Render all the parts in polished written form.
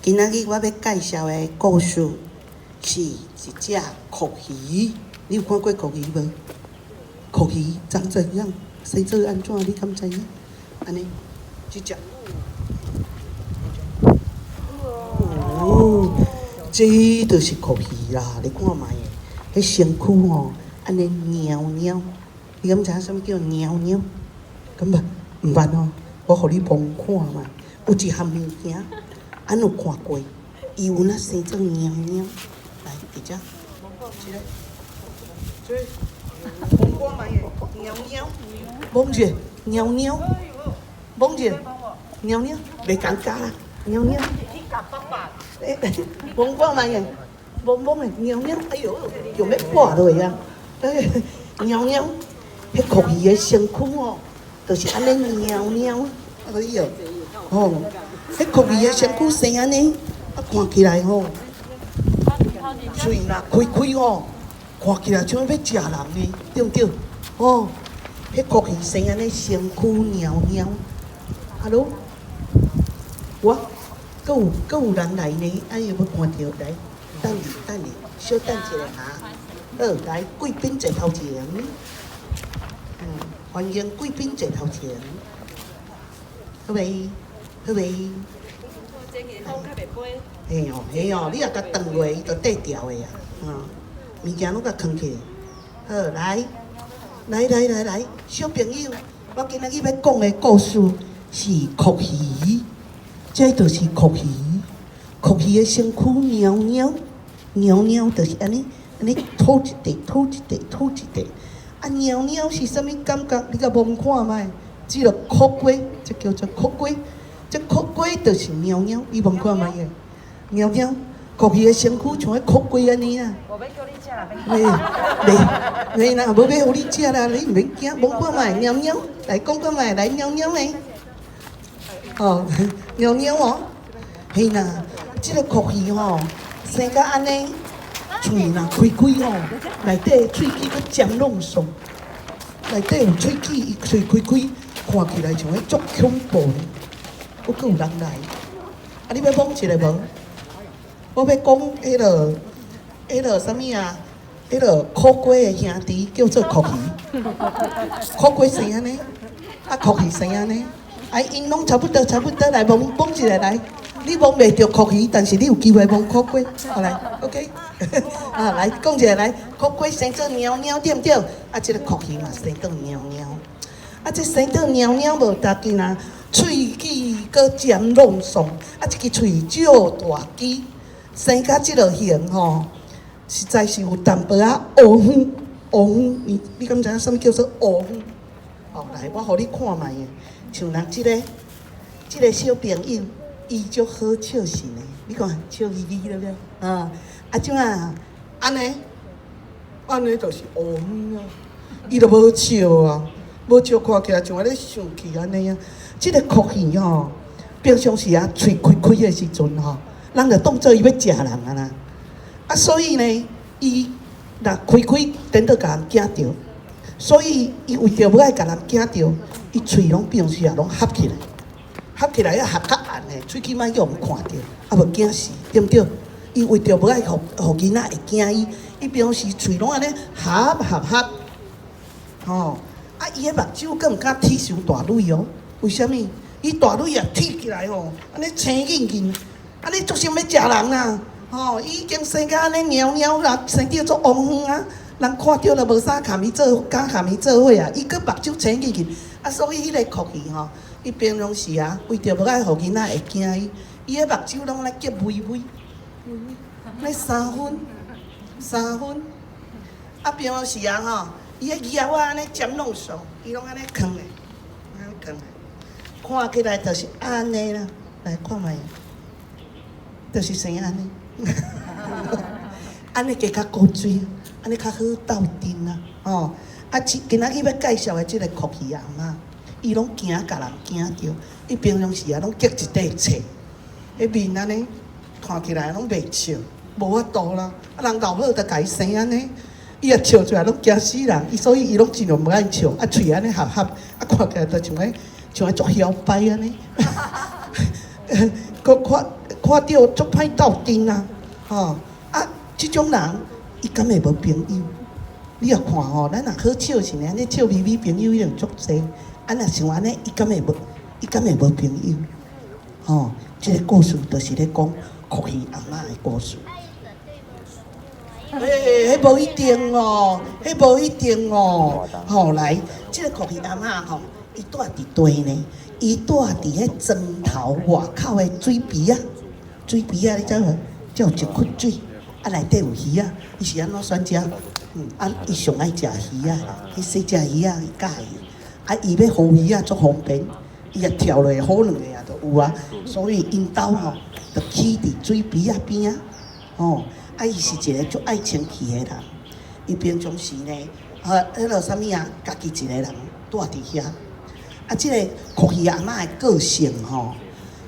今仔日我欲介紹的故事是一隻蛞蝓。你有看過蛞蝓無？蛞蝓長怎樣？生做按怎？你敢知影？按呢，這隻。哦，這就是蛞蝓啦！你看覓彼身軀吼，按呢貓貓。你敢知影啥物叫貓貓？敢無？毋捌吼，我予你摸看覓。有一項物件，按有看過，伊有哪生做貓貓。來，佇遮，這個，這個，摸看覓貓貓，摸者貓貓，摸者貓貓，袂尷尬啦，貓貓。欸，摸看覓个，摸摸个貓貓，哎喲，用欲跋落啊！欸，貓貓，彼蛞蝓的身軀吼，就是按呢貓貓，哎喲，吼，彼蛞蝓的身軀生按呢，啊看起來吼，喙若開開吼，看起來像欲食人呢，對毋對？吼，彼蛞蝓生按呢身軀貓貓，Hello，我。閣有閣有人來呢，哎欲看著來，等下等下，小等一下哈。好，來貴賓坐頭前，歡迎貴賓坐頭前。好未？好未？嘿哦嘿哦，你若共斷落，伊就綴掉的啊。物件攏共囥起來。好，來，來來來來，小朋友，我今仔日欲講的故事是蛞蝓。這就是蛞蝓，蛞蝓的身軀貓貓，貓貓就是按呢，按呢吐一塊，吐一塊，吐一塊。啊，貓貓是啥物感覺？你共摸看覓？這個苦瓜，這叫做苦瓜，這苦瓜就是貓貓，你摸看覓个？貓貓，蛞蝓的身軀像彼苦瓜按呢啊。無欲叫你食啦，袂袂袂啦，無欲予你食啦，你毋免驚，摸看覓，貓貓，來講看覓，來貓貓的。哦，貓貓哦，嘿啦，這個蛞蝓吼，生甲按呢，喙若開開吼，內底喙齒閣尖攏爽，內底有喙齒，伊喙開開，看起來像彼足恐怖呢。閣閣有人來，啊，你欲摸一下無？我欲講彼个，彼个啥物啊？彼个苦瓜的兄弟叫做蛞蝓，苦瓜生按呢，啊，蛞蝓生按呢。哎，𪜶攏差不多，差不多來摸摸一下來。你摸袂著蛞蝓，但是你有機會摸苦瓜。好來，OK。啊，來講一下來，苦瓜生做貓貓對毋對？啊，這個蛞蝓嘛生做貓貓。啊，這生做貓貓無值緊啊，喙齒閣尖攏爽，啊，這支喙足大支，生甲這个形吼，實在是有淡薄仔烏昏烏昏。你敢知影啥物叫做烏昏？哦，來，我予你看覓个。像人這個小朋友，伊足好笑死呢。你看笑嘻嘻了了，啊啊怎啊？按呢，按呢就是烏昏啊。伊就無笑啊，無笑看起來像咧生氣按呢啊。這個蛞蝓吼，平常時啊，喙開開的時陣吼，人就當做伊欲食人啊啦。啊，所以呢，伊若開開，顛倒共人驚著。所以伊為著無愛共人驚著，伊喙攏平時啊攏合起來，合起來啊合較絚的，喙齒莫予人看著，啊無驚死，對毋對？伊為著無愛予囡仔會驚伊，伊平時喙攏按呢合合合，吼！啊，伊的目睭閣毋敢鐵傷大蕊哦，為啥物？伊大蕊啊鐵起來吼，按呢青癮癮，按呢足像欲食人啦，吼！伊已經生甲按呢貓貓啦，生得足烏昏啊！人看著就無啥共伊做，敢共伊做伙啊！伊閣目睭青癮癮，啊，所以彼個蛞蝓吼，伊平常時啊，為著無愛予囡仔會驚伊，伊的目睭攏咧結微微，咧三分，三分。啊，平常時啊吼，伊的枵仔按呢尖攏爽，伊攏按呢囥咧，按呢囥咧，看起來就是按呢啦，來看覓，就是生按呢，按呢加較古錐。按呢較好鬥陣啊，吼！啊，今仔日欲介紹的這個蛞蝓阿嬤，伊攏驚共人驚著，伊平常時啊攏結一塊冊，彼面按呢看起來攏袂笑，無法度啦。啊，人老母就共伊生按呢，伊若笑出來攏驚死人，伊所以伊攏盡量無愛笑，啊，喙按呢合合，啊，看起來就像彼像彼足囂擺按呢。閣看看著足歹鬥陣啊，吼啊！這種人伊敢會無朋友？你若看吼，咱若好笑是按呢笑眯眯，朋友一定足濟。啊，若像按呢，伊敢會無？伊敢會無朋友？吼，這个故事就是咧講酷魚阿嬤的故事。欸，彼無一定哦，彼無一定哦。吼，來，這个酷魚阿嬤吼，伊蹛佇佗呢？伊蹛佇彼莊頭外口的水埤仔，水埤仔你知無？才有一窟水，啊內底有魚仔，伊是按怎選食？啊，伊上愛食魚仔，彼細隻魚仔伊佮意。啊，伊欲予魚仔足方便，伊若跳落去，好兩个啊就有啊。所以𪜶兜吼，就起佇水埤仔邊仔，吼。啊，伊是一个足愛清氣的人。伊平常時呢，彼个啥物啊，家己一個人蹛佇遐。啊，這个酷魚阿嬤的個性吼，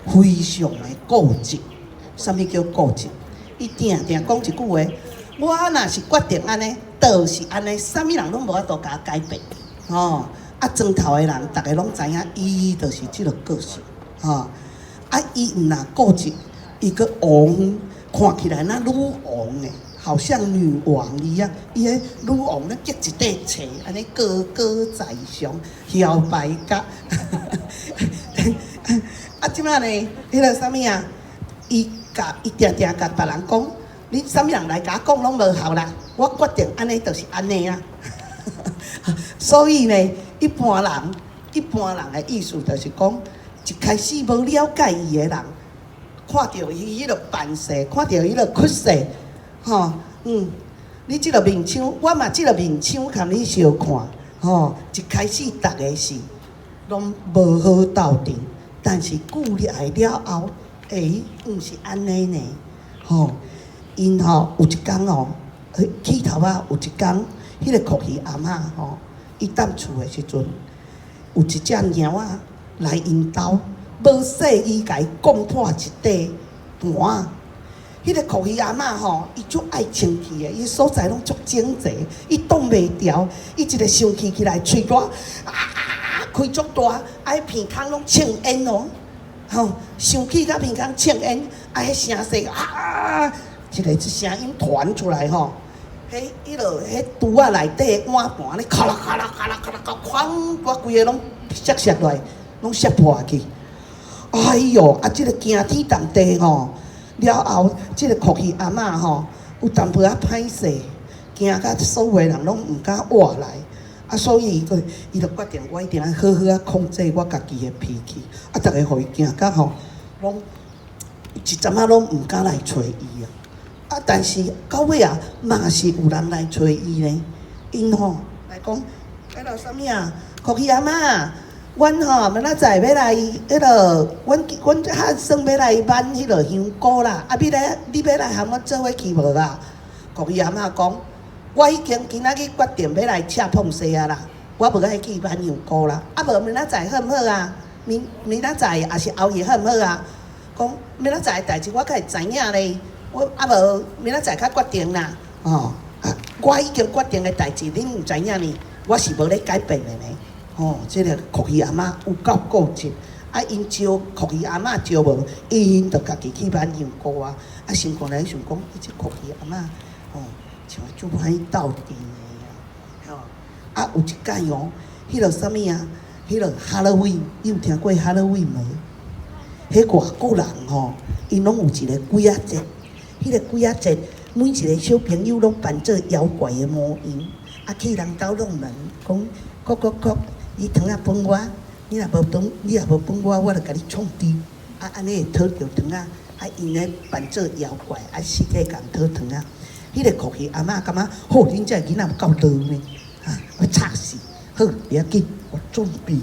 非常的固執。啥物叫固執？伊定定講一句話：我若是決定按呢，就是按呢，啥物人攏無法度共我改變。吼！啊，莊頭的人，逐个攏知影，伊就是這个個性。吼！啊，伊毋若固執，伊閣王，看起來若女王的，好像女王一樣。伊彼女王咧結一塊冊，按呢高高在上，搖擺甲。啊，這擺呢，彼个啥物啊？伊共伊定定共別人講，你啥物人來共我講攏無效啦，我決定按呢就是按呢啊。所以呢，一般人的意思就是講，一開始無了解伊的人，看著伊彼个扮勢，看著彼个屈勢，吼，你這个面相，我嘛這个面相共你相看，吼，一開始逐个是攏無好鬥陣，但是久來了後，欸，毋是按呢呢，吼，𪜶吼有一工哦，起頭仔有一工，彼个酷魚阿嬤吼，伊踮厝的時陣，有一隻貓仔來𪜶兜，無細意共伊摃破一塊盤。彼个酷魚阿嬤吼，伊足愛清氣的，伊所在攏足整齊，伊擋袂牢，伊一个生氣起來，喙瘻啊開足大，啊，彼鼻孔攏衝煙哦，吼，生氣甲鼻孔衝煙，啊，彼聲勢啊，一个聲音傳出來吼，彼彼落彼櫥仔內底的碗盤咧，咔啦咔啦咔啦咔啦，哐，我規个攏摔摔落來，攏摔破去。哎喲，啊，這个驚天動地吼！了後，這个酷魚阿嬤吼，有淡薄仔歹勢，驚甲所有的人攏毋敢活來。啊，所以伊就決定，我一定愛好好仔控制我家己的脾氣。啊，逐个予伊驚甲吼，攏一陣仔攏毋敢來揣伊啊。啊，但是到尾啊，嘛是有人來揣伊呢。𪜶吼來講，彼个啥物啊？酷魚阿嬤，阮吼明仔載欲來彼落，阮較算欲來挽彼落香菇啦。啊，你欲來和阮做伙去無啊？酷魚阿嬤講，我已經今仔日決定欲來赤碰西啊啦，我無愛去挽香菇啦。啊，無明仔載好毋好啊？明仔載抑是後日好毋好啊？講明仔載的代誌我較會知影咧。我啊無明仔載較決定啦。吼，啊，我已經決定的代誌，恁毋知影呢？我是無咧改變的呢。吼，這个酷魚阿嬤有夠固執，啊，𪜶招酷魚阿嬤招無，𪜶就家己去挽香菇啊。啊，心肝內想講，伊這酷魚阿嬤，吼，像足歹鬥陣的啊。吼，啊，有一擺哦，彼个啥物啊？彼个 Halloween，你有聽過 Halloween 無？彼外國人吼，𪜶攏有一个鬼仔節，彼个鬼仔節，每一个小朋友攏扮做妖怪的模樣，啊，去人兜弄門，講，叩叩叩。你糖仔分我，你若無分我，我就共你創治。啊，按呢會討著糖仔，啊，𪜶咧扮做妖怪，啊，四界共討糖仔。彼个酷魚阿嬤感覺，好，恁這个囡仔有夠老呢，啊，欲插死。好，袂要緊，我準備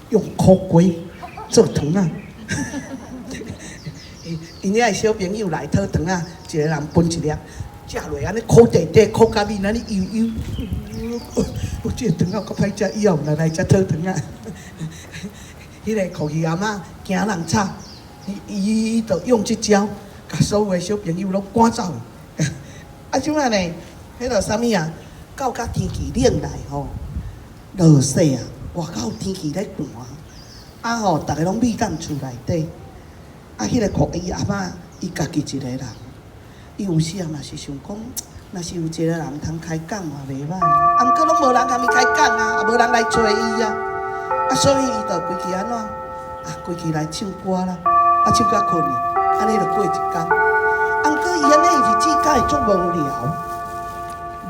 用苦瓜做糖仔。𪜶遐小朋友來討糖仔，一个人分一粒，食落按呢苦塊塊，苦甲面按呢油油。我這個糖仔有夠歹食，以後毋來來遮討糖仔。彼个酷魚阿嬤驚人吵，伊就用這招，共所有的小朋友攏趕走。啊，這擺呢，彼个啥物啊？到甲天氣冷來吼，落雪啊，外口天氣咧寒，啊吼，逐个攏覕踮厝內底。啊，彼個曲藝阿嬤，伊家己一個人，伊有時啊嘛是想講，若是有一個人通開講嘛袂歹，啊，毋過攏無人共伊開講啊，也無人來揣伊啊，啊，所以伊就規氣按怎，啊，規氣來唱歌啦，啊，唱甲睏去，按呢就過一工。啊，毋過伊按呢日子敢會足無聊？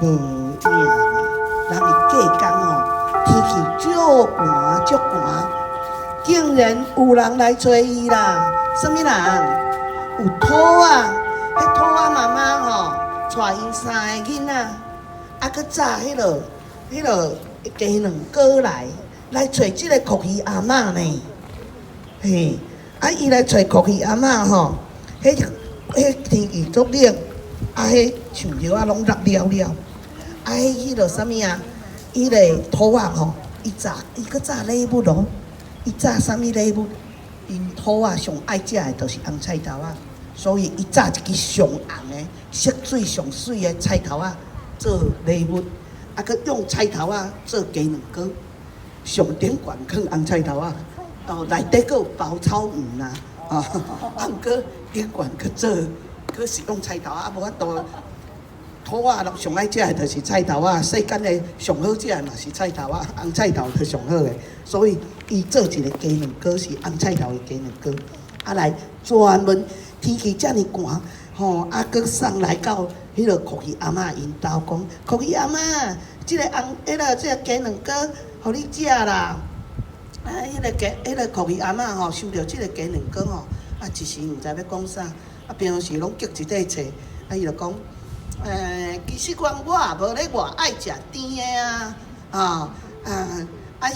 無影呢，人伊隔工吼，天氣足寒足寒，竟然有人來揣伊啦！啥物人？有兔仔，彼兔仔媽媽吼，帶𪜶三个囡仔，啊，閣紮彼落雞卵糕來，來揣這个曲魚阿嬤呢。嘿，啊，伊來揣曲魚阿嬤吼，彼天氣足冷，啊，彼樹葉仔攏落了了，啊，彼落啥物啊？彼个兔仔吼，伊紮伊閣紮禮物哦，伊紮啥物禮物？𪜶兔仔上愛食的就是紅菜頭仔，所以伊紮一支上紅的、色水上媠的菜頭仔做禮物，啊，閣用菜頭仔做雞卵糕，上頂懸囥紅菜頭仔，哦，內底閣有包草黃啦，啊，啊，毋過頂懸閣做，閣是用菜頭仔，啊，無法度。兔仔攏上愛食的就是菜頭仔，世間的上好食的嘛是菜頭仔，紅菜頭是上好的，所以伊做一个雞卵糕是紅菜頭的雞卵糕，啊來專門天氣遮爾寒，吼，啊，閣送來到彼个曲魚阿嬤𪜶兜，講曲魚阿嬤，這个紅，彼个這个雞卵糕，予你食啦。啊，彼个曲魚阿嬤吼，收著這个雞卵糕吼，啊，一時毋知欲講啥，啊，平常時攏激一塊冊，啊，伊就講。其實講我也無咧偌愛食甜的啊，啊啊啊！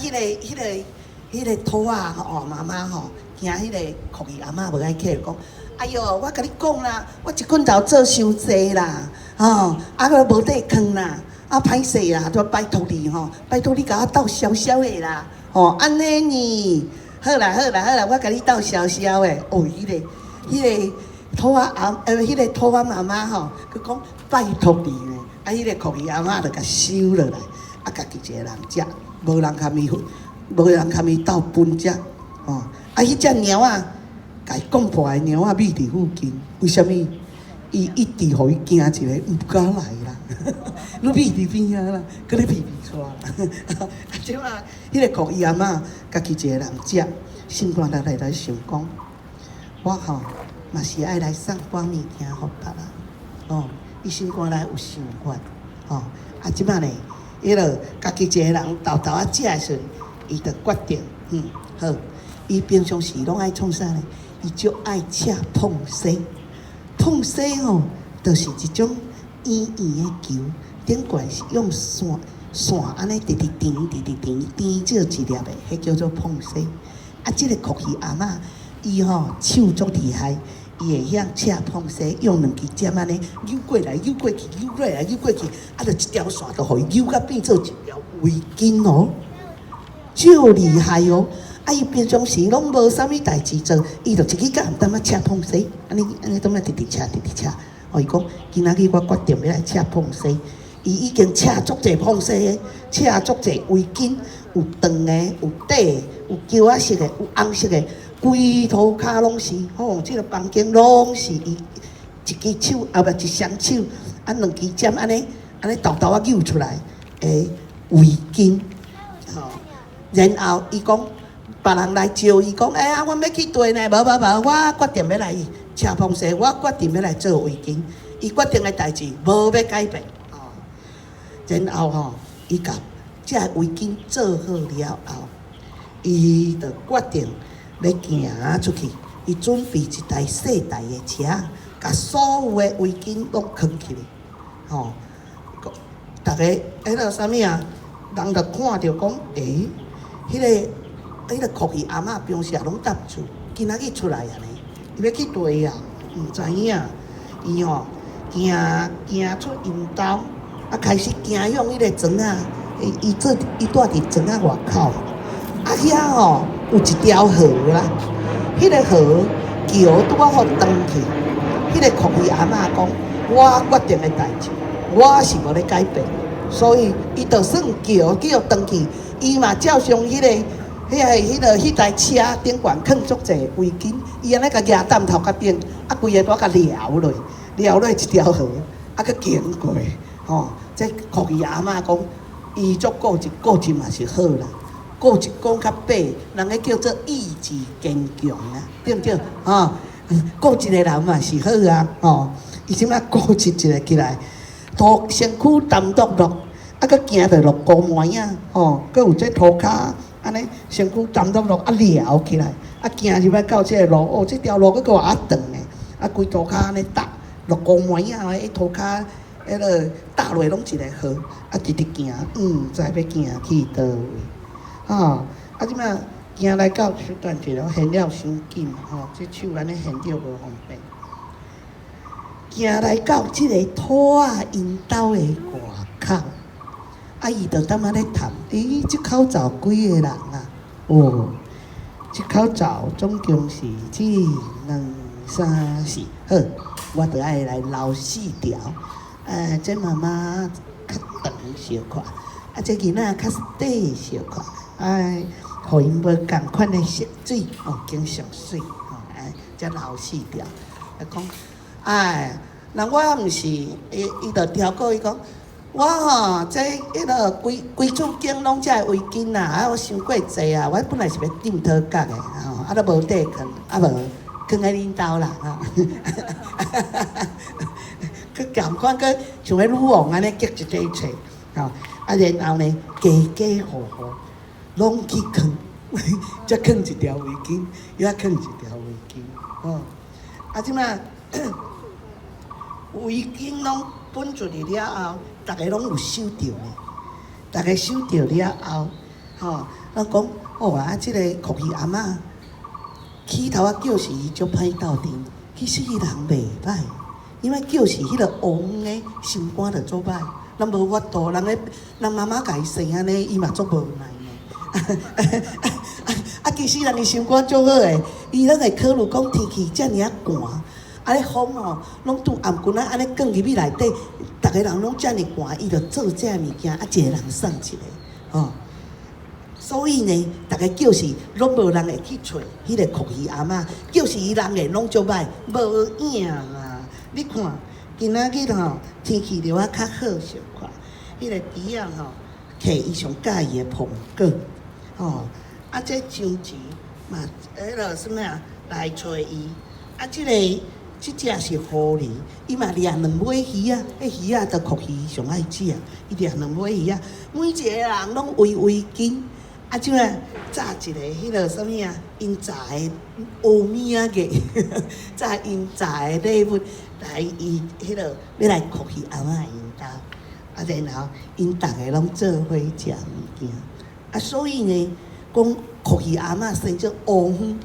彼个兔仔吼媽媽吼，驚彼个曲魚阿嬤無愛客，講：哎喲，我共你講啦，我一棍頭做傷濟啦，吼，啊閣無地囥啦，啊歹勢啦，都拜託你吼，拜託你共我鬥小小的啦，吼，按呢呢，好啦好啦好啦，我共你鬥小小的，哦，彼个兔仔阿彼个兔仔媽媽吼，閣講拜託你呢，啊，彼个曲魚阿嬤就共收落來，啊，家己一个人食，無人共伊鬥分食，吼，啊，彼隻貓仔，共伊講破的貓仔覕佇附近，為啥物？伊一直予伊驚一个，毋敢來啦，攏覕佇邊仔啦，閣咧皮皮剉啦。啊，這馬彼个曲魚阿嬤家己一个人食，心肝內內來想講，我吼嘛是愛來送寡物件予別人，哦，伊心肝內有想法，吼，啊，這馬呢，彼落家己一个人沓沓仔食的時陣，伊就決定，好，伊平常時攏愛創啥呢？伊足愛車膨絲，膨絲吼，就是一種圓圓的球，頂懸是用線線按呢直直纏，直直纏，纏做一粒的，彼叫做膨絲。啊，這个曲魚阿嬤，伊吼手足厲害，伊會曉車膨絲，用兩支針按呢扭過來扭過去，扭過來扭過去，啊，就一條線就予伊扭甲變做一條圍巾哦，足厲害哦！啊，伊平常時攏無啥物代誌做，伊就一日到暗踮咧車膨絲，按呢按呢踮咧直直車直直車。哦，伊講今仔日我決定欲來車膨絲，伊已經車足濟膨絲的，車足濟圍巾，有長的，有短的，有球仔色的，有紅色的，規塗跤攏是，吼，這个房間攏是伊一支手，啊毋一雙手，啊兩支針按呢按呢沓沓仔扭出來的圍巾，吼。然後伊講，別人來招伊講，欸啊，阮欲去綴呢，無無無，我決定欲來車膨絲，我決定欲來做圍巾。伊決定的代誌無欲改變，吼。然後吼，伊共這个圍巾做好了後，伊就決定欲行出去。伊準備一台細台的車，共所有的圍巾攏囥起來，吼。逐家彼个啥物啊？人就看著講，欸，彼个曲魚阿嬤平時也攏踮厝，今仔日出來啊呢，伊欲去綴啊？毋知影，伊吼行行出𪜶兜，啊開始行向彼个庄仔，伊伊做伊蹛佇莊仔外口，啊遐吼有一條河啦，彼个河橋拄仔好斷去，彼个曲魚阿嬤講，我決定的代誌，我是無咧改變，所以伊就算橋叫斷去，伊嘛照常彼个。彼个、彼个、彼台車頂懸囥足濟圍巾，伊按呢共舉擔頭殼頂，啊，規个蹛共撩落，撩落一條河，啊，閣經過，吼，這箍魚阿嬤講，伊足固執，固執嘛是好啦，固執講較白，人彼叫做意志堅強啊，對毋對？吼，固執的人嘛是好啊，吼，伊這擺固執一个起來，塗身軀澹漉漉，啊，閣行著落孤門仔，吼，閣有這塗跤。按呢身軀澹漉漉啊撩起來，啊行入來到這个路，哦，這條路閣閣偌長的，啊規塗跤按呢踏落孤門仔，彼塗跤彼个踏落攏一个河，啊直直行，毋知欲行去佗位，吼，啊這擺行來到小等一下，我現了傷緊，吼，這手按呢現著無方便。行來到這个兔仔𪜶兜的外口。啊！伊就踮遐咧探，咦？這口罩幾个人啊？哦，這口罩總共是一、兩、三、四，好，我著愛來撈四條。這媽媽較長小可，啊，這囡仔較短小可，哎，予𪜶無仝款的色水，哦，經上媠，吼，哎，才撈四條。啊，講，哎，人我毋是，伊伊就調過伊講。我吼，這彼个規規厝間攏這个圍巾啦，啊，我傷過濟啊，我本來是欲釘頭角的，吼，啊，都無地囥，啊無，囥佇恁兜啦，吼，閣仝款，閣像彼女王按呢結一塊冊，吼，啊，然後呢，家家戶戶攏去囥，才囥一條圍巾，猶囥一條圍巾，吼，啊，這擺圍巾攏分出去了後，逐个攏有收著呢。逐个收著了後，吼，攏講哦啊，這个箍魚阿嬤起頭仔叫時伊足歹鬥陣，其實伊人袂歹，因為叫時彼个烏昏的心肝就足歹，人無法度，人咧人媽媽共伊生按呢，伊嘛足無奈呢。啊，其實人的心肝足好的，伊攏會考慮講天氣遮爾仔寒。啊！咧風吼，攏拄頷頸仔按呢捲入去內底，逐个人攏遮爾寒，伊就做這个物件，啊，一个人送一个，吼。所以呢，逐个叫時攏無人會去揣彼个箍魚阿嬤，叫時伊人會攏足歹，無影啦。你看，今仔日吼天氣著啊較好小可，彼个豬仔吼，摕伊上佮意的蘋果，吼，啊，這章魚嘛，彼个啥物啊，來揣伊，啊，這个。這隻是狐狸，伊嘛掠兩尾魚仔，彼魚仔就箍魚上愛食，伊掠兩尾魚仔，每一个人攏圍圍巾，啊，這擺紮一个彼个啥物啊？𪜶紮的烏物仔個，紮𪜶紮的禮物來伊彼个欲來箍魚阿嬤𪜶兜，啊，然後𪜶逐个攏做伙食物件，啊，所以呢，講箍魚阿嬤生做烏昏，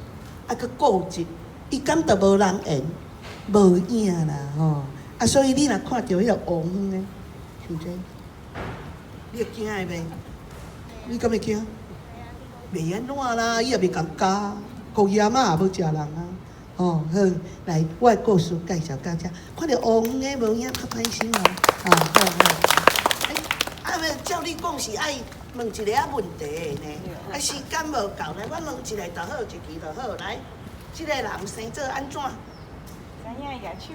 啊，閣固執，伊敢就無人緣。無影啦吼！啊，所以你若看著彼个烏昏的，像這，你會驚的袂？你敢會驚？袂按怎啦，伊也袂共咬，箍魚阿嬤也無食人啊！吼，好，來，我的故事介紹到這，看著烏昏的無影較歹心哦。啊，好好。欸，啊，照你講是愛問一个仔問題的呢，啊，時間無夠呢，我問一个就好，一句就好。來，這个人生做按怎？知影舉手。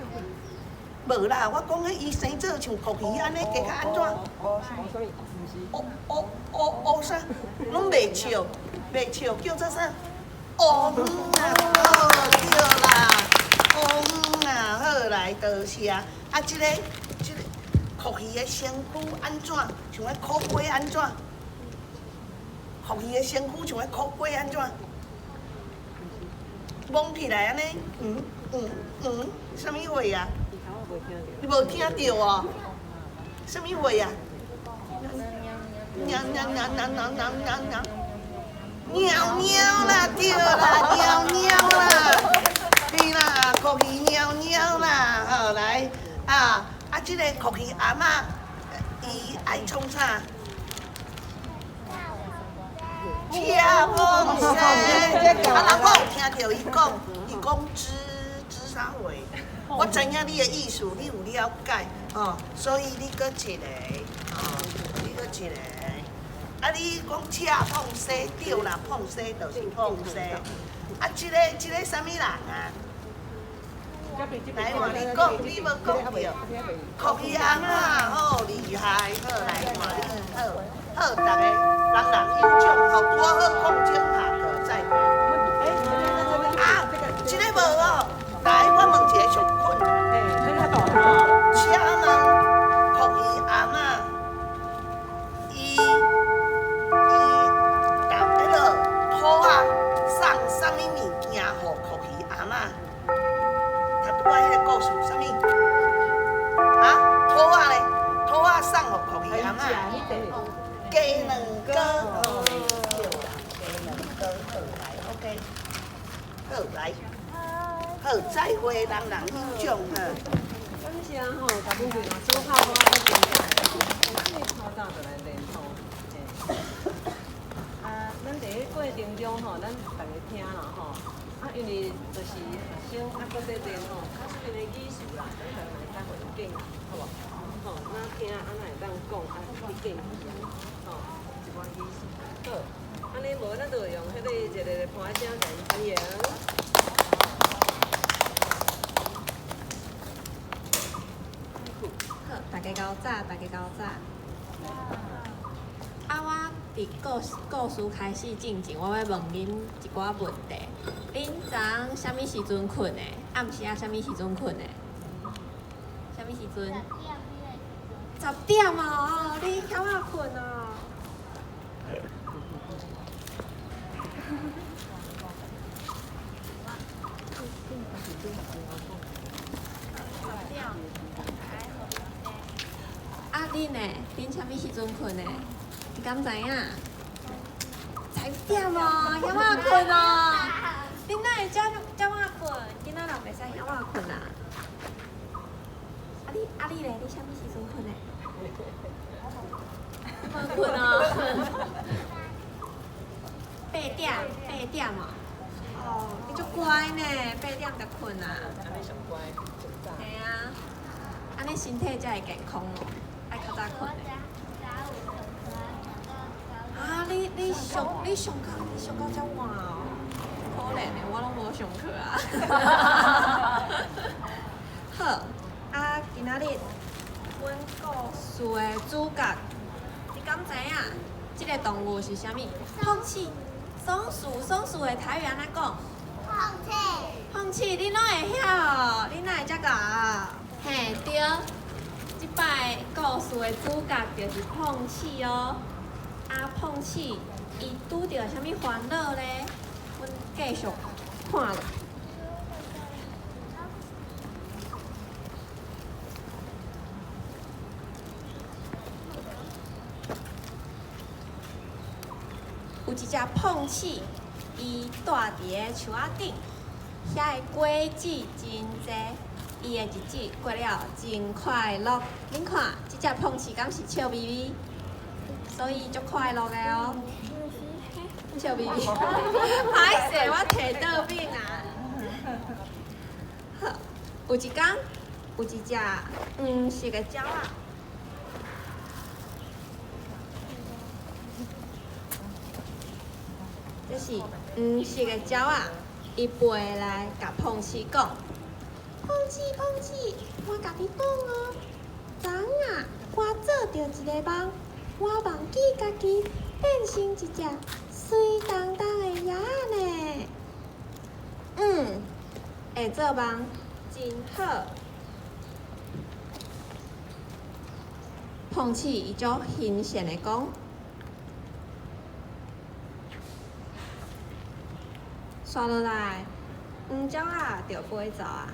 無啦，我講彼伊生做像箍魚按呢，加較按怎？烏烏烏烏啥？攏袂笑，袂笑，叫做啥？烏昏啊！哦，對啦，烏昏啊，好來多謝。啊，這个這个箍魚的身軀按怎？像彼苦瓜按怎？箍魚的身軀像彼苦瓜按怎？摸起來按呢？嗯嗯嗯，啥物話啊？你無聽著哦？啥物話啊？喵喵喵喵喵喵喵喵，貓貓啦，對啦，貓貓啦，對啦，箍魚貓貓啦，好來啊啊！這個箍魚阿嬤，伊愛創啥？車風聲，啊，人我有聽著伊講，伊講吱吱啥話？我知影你的意思，你有了解，吼，所以你閣一个，吼，你閣一个，啊，你講車碰西對啦，碰西就是碰西。啊，這個啥物人啊？來換你講，你無講著。曲魚翁仔，好厲害，好來換你，好，好，逐个人人有獎，予拄好空中下課再會。啊，這个無哦，來，我問一個上困難。請問曲魚翁仔，伊伊共彼个兔仔送啥物物件予曲魚翁仔？頭拄仔彼个故事，啥物？啊，兔仔咧，兔仔送予曲魚翁仔，雞卵糕。對啦，雞卵糕，好來，OK，好來，好再會，人人有獎哈。感謝吼，甲阮桂老師拍我咧真正的，透早就來練吼。啊，咱佇咧過程中吼，咱逐个聽啦吼。啊，因為就是學生啊，閣咧練吼，較少的語詞啦，咱台嘛會當予𪜶建議，好無？吼，哪聽啊，哪會當講啊，去建議啊，吼，一寡語詞。好，按呢無咱就用彼个熱烈的伴聲共𪜶歡迎。好，大家較早，大家較早。啊，我佇故事開始進前，我欲問恁一寡問題。恁昨昏啥物時陣睏的？暗時啊，啥物時陣睏的？啥物時陣？10點哦，你遐晚睏哦。10點。啊，恁呢？恁啥物時陣睏的？你敢知影？10點哦，遐晚睏哦。恁哪會遮遮晚睏？囡仔人袂使遐晚睏啊。啊你咧？你啥物時陣睏的？無睏哦。8點，8點哦。哦，你足乖呢，8點就睏啊。按呢上乖，上早。嘿啊，按呢身體才會健康哦，愛較早睏的。啊，你上到遮晚哦，可憐的，我攏無上課啊。好，啊，今仔日阮故事的主角，你敢知影？這个動物是啥物？碰鼠，松鼠，松鼠的台語按怎講？碰鼠。碰鼠，你攏會曉哦？你哪會遮𠢕？嘿，對，這擺故事的主角就是碰鼠哦。啊，碰鼠，伊拄著啥物煩惱咧？阮繼續看落。有一隻碰鼠，伊蹛佇个樹仔頂，遐个果子真濟，伊的日子過了真快樂。恁看，這隻碰鼠敢是笑眯眯？所以足快樂的哦。笑眯眯，歹勢，我提倒餅啊。好，有一工，有一隻黃色的鳥仔。這是黃色的鳥仔，伊飛來共碰鼠講：碰鼠，碰鼠，我共你講哦，昨昏啊，我做著一个夢，我忘記家己變成一隻媠當當的鴨仔呢。嗯，會做夢真好。碰鼠伊足欣羨的講。煞落來，黃鳥仔就飛走啊，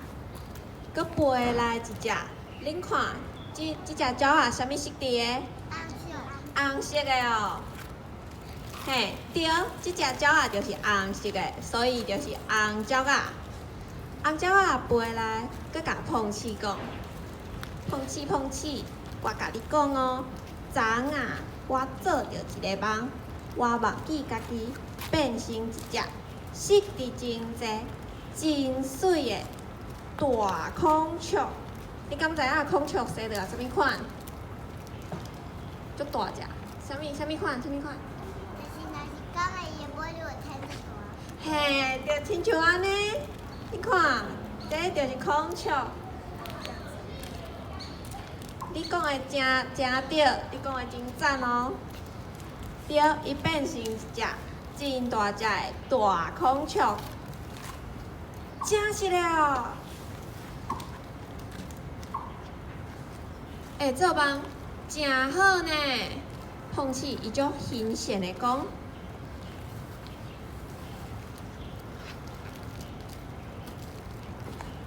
閣飛來一隻。恁看，這隻鳥仔啥物色佇的？紅色的哦。嘿，對，這隻鳥仔就是紅色的，所以就是紅鳥仔。紅鳥仔飛來，閣共碰鼠講：碰鼠，碰鼠，我共你講哦，昨昏啊，我做著一个夢，我忘記家己變成一隻色佇真濟、真媠的大孔雀。你敢知影孔雀生落來啥物款？足大隻，啥物啥物款？啥物款？就是若是讲的，伊的尾就会听得大。嘿，就亲像按呢，你看，这就是孔雀。你讲的真真对，你讲的真赞哦。对，伊变成一只真大只的大孔雀，真实了。欸，做梦真好呢。碰鼠伊足欣羡的讲。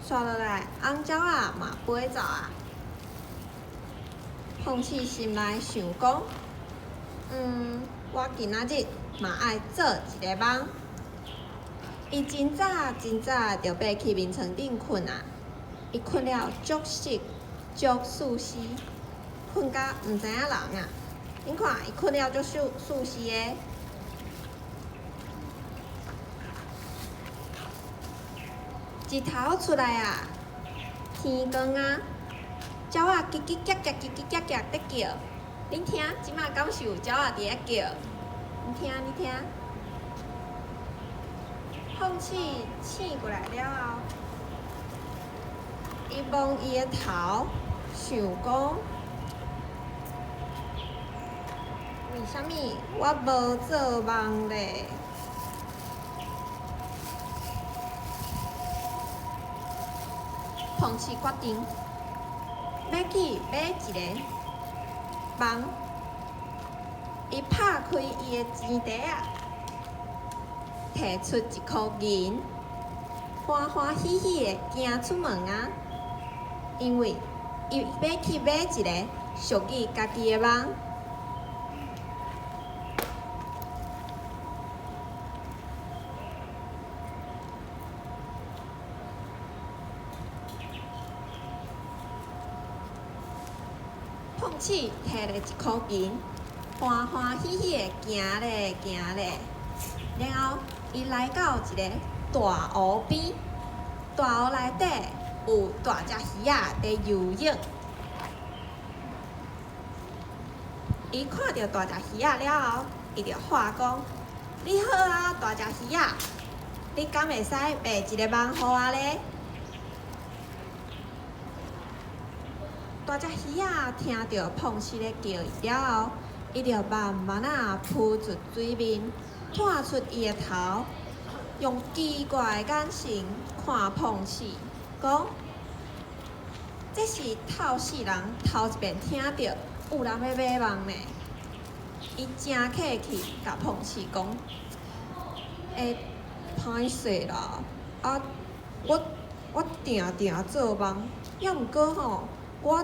煞落来，红鸟仔嘛飞走啊。碰鼠心内想讲：我今仔日嘛爱做一个梦。伊真早真早就爬去眠床顶睏啊。伊睏了足熟足舒适，睏甲毋知影人啊。恁看，伊睏了足舒舒适的。日头出来啊，天光啊，鸟仔叽叽夹夹，叽叽夹夹伫叫。恁听，这马敢是有鸟仔伫遐叫？你听，你听。凤鼠醒过来了后，伊摸伊的头，想讲：为啥物我无做梦咧？凤鼠决定欲去买一个梦。伊拍开伊的钱袋仔，提出一箍银，欢欢喜喜的行出门啊！因为伊欲去买一个属于家己的梦。凤鼠提了一箍银，欢欢喜喜的行咧行咧，然后伊来到一个大湖边，大湖内底有大只鱼仔伫游泳。伊看著大只鱼仔了后，伊就喊讲：你好啊，大只鱼仔，你敢会使卖一个梦予我咧？大只鱼仔听著碰鼠咧叫伊了后，伊就慢慢仔浮出水面，探出伊的头，用奇怪的眼神看碰鼠，讲：这是透世人头一遍听著有人欲买梦呢。伊真客气，共碰鼠讲：欸，歹势啦，啊，我定定做梦，抑毋过吼，我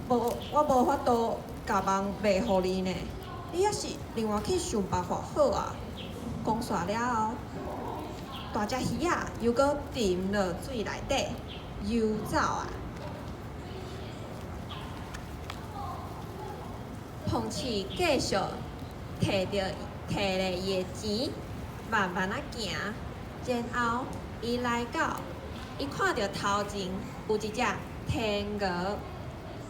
无法度共梦卖予你呢，你犹是另外去想办法好啊。讲煞了后，大只鱼仔犹阁沉落水内底游走啊。碰鼠继续提咧伊的钱，慢慢仔行，然后伊来到，伊看著头前有一只天鹅，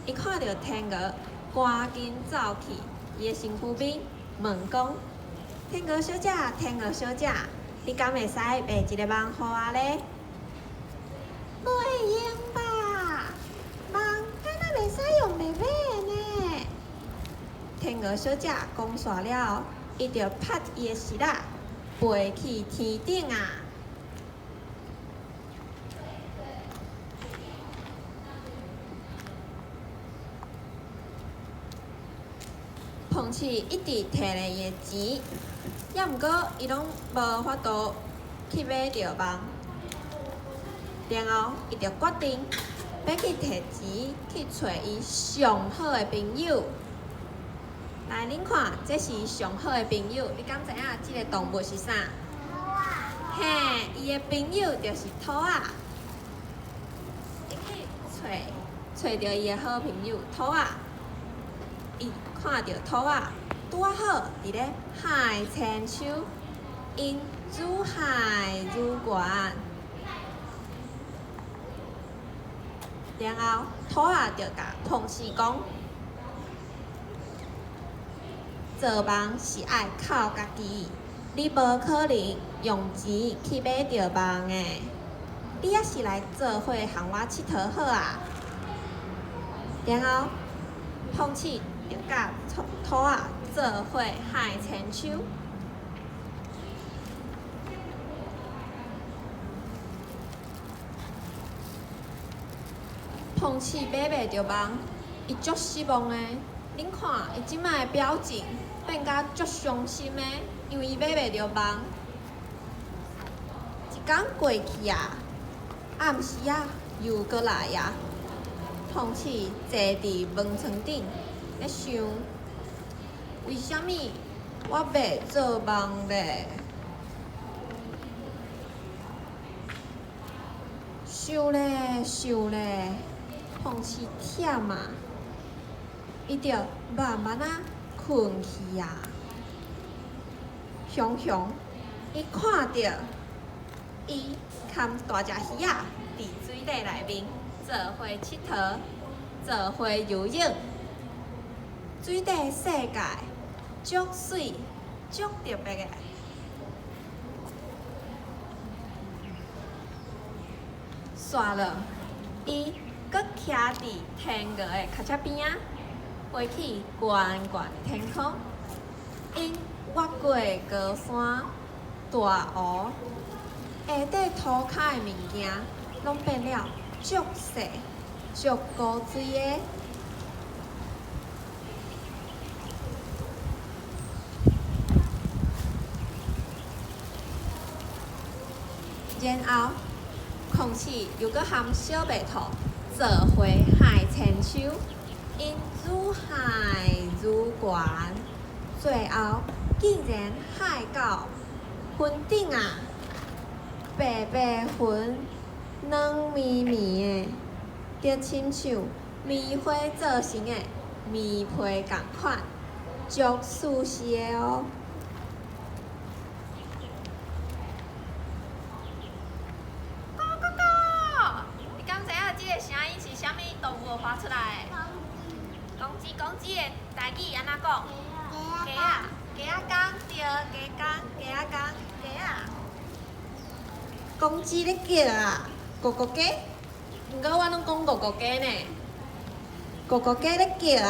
伊看著天鹅，赶紧走去伊的身躯边，问讲：天鹅小姐，天鹅小姐，你敢会使卖一个梦予我咧？袂用吧，梦敢若袂使用卖买的呢。天鹅小姐讲煞了后，伊就拍伊的翼仔，飞去天顶啊！碰鼠一直提咧伊的钱，抑毋过伊拢无法度去买著梦。然后伊就决定欲去提钱去揣伊上好的朋友。来，恁看，这是伊上好的朋友，你敢知影这个动物是啥？嘿，伊的朋友就是兔仔。伊去揣著伊的好朋友兔仔。伊看著兔仔拄仔好伫咧海千秋，𪜶愈海愈悬。然后兔仔就共碰鼠讲：做梦是愛靠家己，你無可能用錢去買著夢的。你猶是來做伙和我𨑨迌好啊。然後，碰鼠就佮兔仔做伙海千秋。碰鼠買袂著夢，伊足失望的。恁看，伊這擺的表情變甲足傷心的，因為伊買袂著夢。一工過去啊，暗時啊又閣來啊。碰鼠坐佇門窗頂咧想，為啥物我袂做夢咧？想咧想咧，碰鼠忝啊，伊就慢慢仔睏去啊。雄雄，伊看著伊含大隻魚仔佇水底內面做伙𨑨迌，做伙游泳。水底世界足媠、足特別的。煞落，伊閣徛佇天鵝的跤車邊仔，飛去懸懸的天空。𪜶越過高山、大湖，下底塗跤的物件，攏變了足細、足古錐的。然後，空鼠又閣含小白兔做伙海千秋，𪜶愈海愈懸，最後竟然海到雲頂啊！白白雲，軟綿綿的，就親像棉花做成的棉被仝款，足舒適的哦。咕咕咕！你敢知影這个聲音是啥物動物發出來的？公雞，公雞的台語按怎講？雞仔，雞仔公，對，雞公，雞仔公，雞仔。公雞咧叫啊，咕咕雞。毋過我攏講咕咕雞呢。咕咕雞咧叫啊，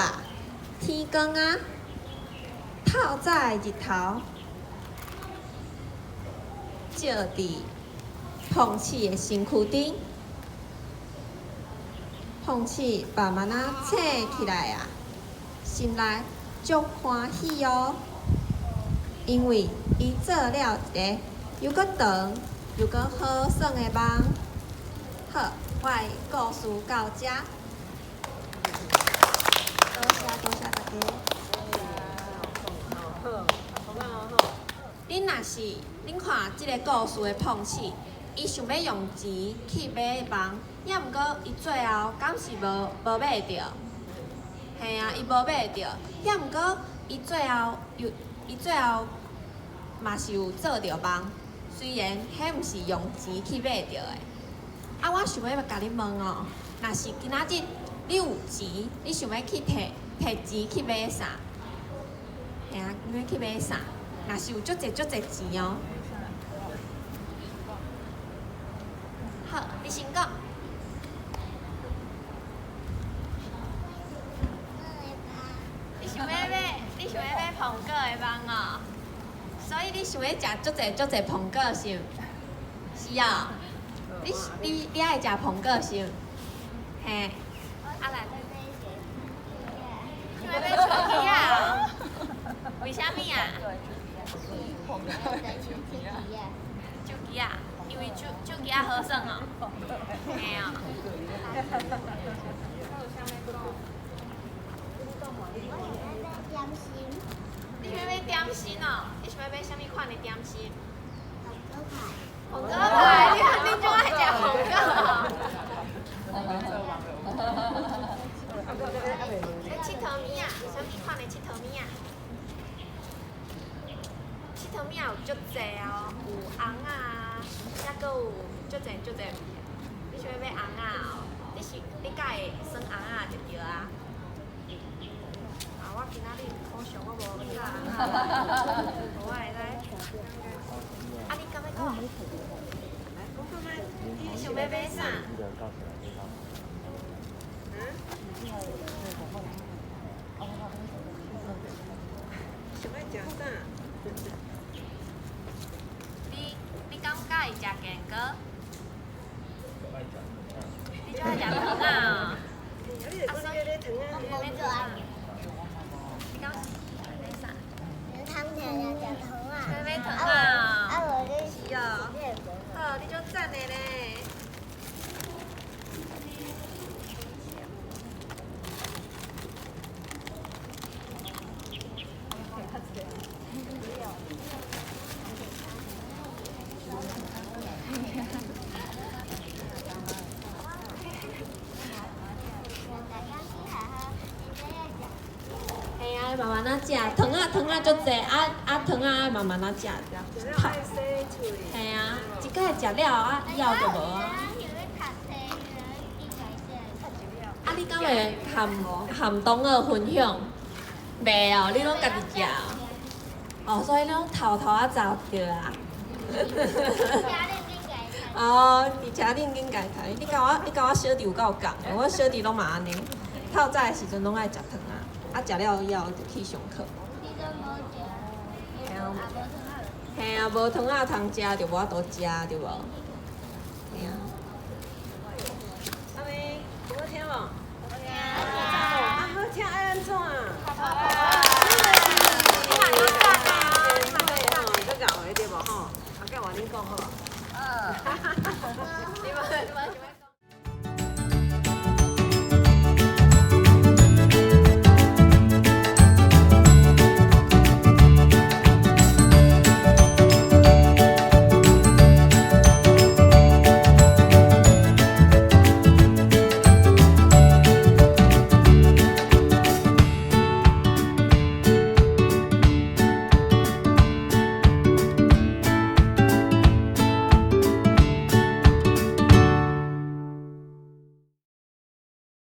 天光啊，透早的日頭，照佇碰鼠的身軀頂，碰鼠慢慢仔醒起來啊，心內足歡喜哦，因為伊做了一个猶閣長猶閣好耍的夢。好，我的故事到遮。多謝多謝大家。恁若是恁看這个故事的碰鼠，伊想欲用錢去買夢，猶毋過伊最後敢是無買著？嘿啊，伊無買著，猶毋過伊最後嘛是有做著夢，雖然彼毋是用錢去買著的。啊，我想欲共你問哦，若是今仔日你有錢，你想欲去提提錢去買啥？嘿啊，你欲去買啥？若是有足濟足濟錢哦。好，你先講。你想欲買？你想欲買蘋果的夢哦？所以你想欲食足濟足濟蘋果是毋？是哦。你愛食蘋果是毋？嘿。啊來。想欲買手機仔哦？為啥物啊？手機仔，因為手機仔好耍哦。嘿哦。你想欲買點心哦？你想欲買啥物款的點心？紅果派，你看恁就愛食紅果。咧𨑨迌物仔，啥物款的𨑨迌物仔？𨑨迌物仔有足濟哦，有尪仔啊，抑閣有足濟足濟物件。你想欲買尪仔哦？你佮意耍尪仔就對啊。啊，我今仔日好像我無帶尪仔。我會來。啊，你敢欲講？來講看覓，你想欲買啥？啊？想欲食啥？你敢佮意食健哥？你就愛食糖仔哦。啊，你就講你欲買糖仔。你欲買糖仔？你敢買啥？欲買糖仔哦。是哦。好，你足讚的咧。嘿啊，慢慢仔食，糖仔糖仔足濟，啊啊糖仔愛慢慢仔食。嘿啊，一擺食了啊，以後就無啊。啊，你敢會含含同學分享？袂哦，你攏家己食哦。哦，所以你攏偷偷仔走對啊。哦，佇車頂緊家刣，你佮我小弟有夠仝的，我小弟攏嘛按呢，透早的時陣攏愛食糖仔，啊食了以後就去上課。嘿啊，無糖仔通食就無法度食，對無？嘿啊。